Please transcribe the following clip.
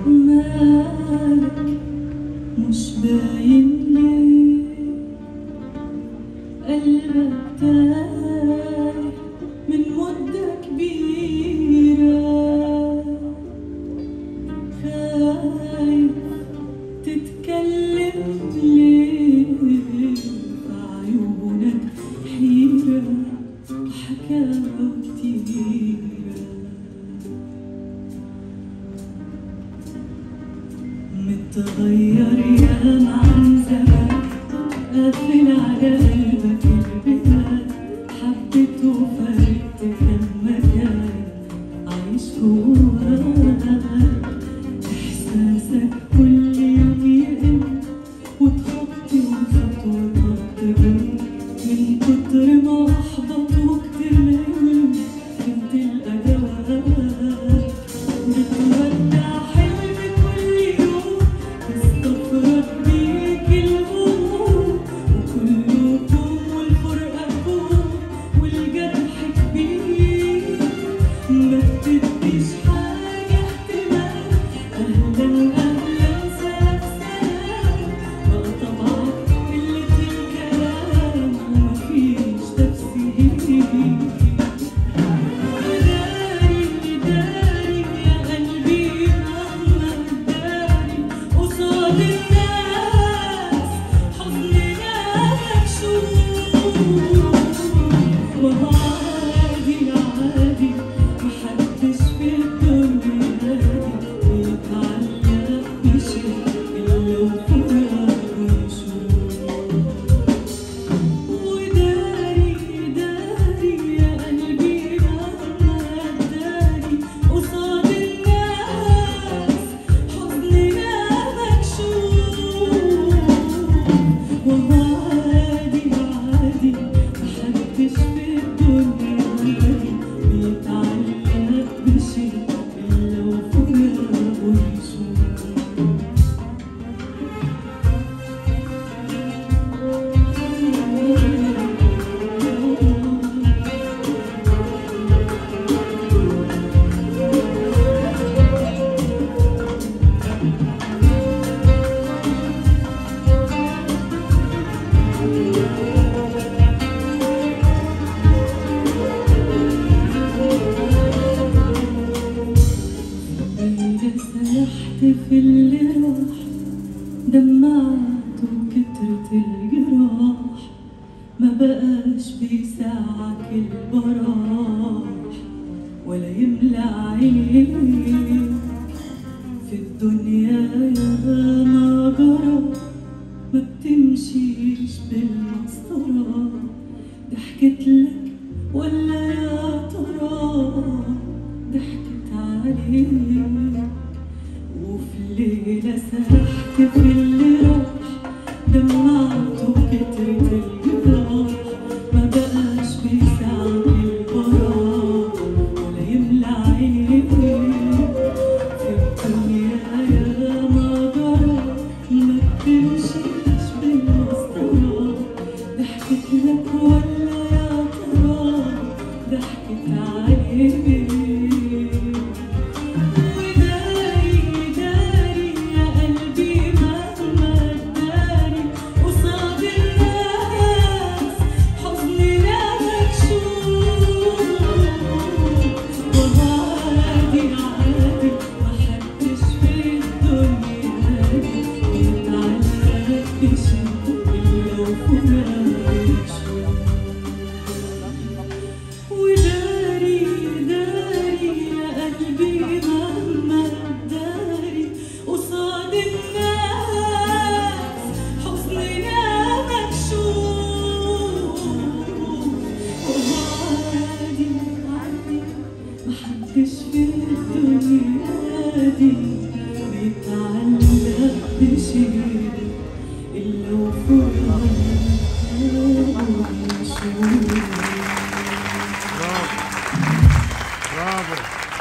مالك مش باين ليه، قلبك تايه من مدة كبيرة، خايف تتكلم ليه، في عيونك حيرة وحكاوي كتيرة. متغير ياما عن زمان، قافل على قلبك البيبان، حبيت وفارقت كم مكان، عايش جواك احساسك كل يوم يقل، وتخطي وخطوتك تقل، من كتر ما احبطوك تمل، كنت الادوات بتودع حلم كل يوم، تستفرد بيك الهموم، وكله كوم والفرقة كوم، والجرح كبير، ما بتديش حاجة اهتمام، أهلا أهلا سلام سلام، بقى طبعك قلة الكلام ومفيش تفسير. داري داري يا قلبي مهما تداري قصاد الناس حزننا مكشوف، وهو عادي عادي محدش في الدنيا دي بيتعلق بشيء إلا وفراقه يشوف. وداري داري يا قلبي مهما تداري قصاد الناس حزننا مكشوف، وهو عادي عادي محدش في الدنيا دي بيتعلق بشيء إلا وفراقه يشوف. ليلة سرحت في اللي راح، دمعت وكترت الجراح، ما بقاش بيساعك البراح ولا يملى عينيك، في الدنيا يا ما جرى ما بتمشيش بالمسطرة، ضحكت لك ولا يا ترى ضحكت عليك. وفي ليلة سرحت في اللي راح، دمعت وكترت الجراح، ما بقاش بيساعد البراح ولا يملى عينيك، في الدنيا يا ما جرى ما بتمشيش بالمسطرة، ضحكت لك شكرا.